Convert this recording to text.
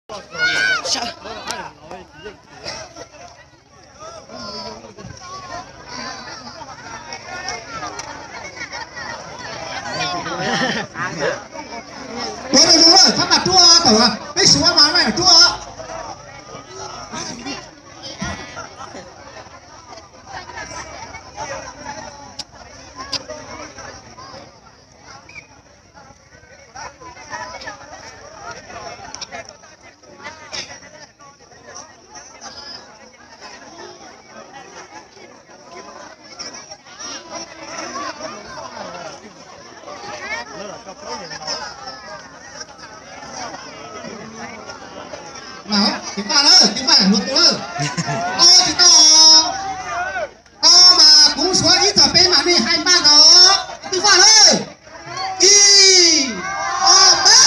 Tuav zoo zoo lawm, txhob nqa ruaj tawm, peb suav mas maj mam ruaj. Mas, tiv faj lawm, tiv faj luag tus lawm. Tau tsis tau? Tau mas kuv suav ib txog peb mas nej hais npaj tau. Tiv faj lawm. Ib, ob, peb.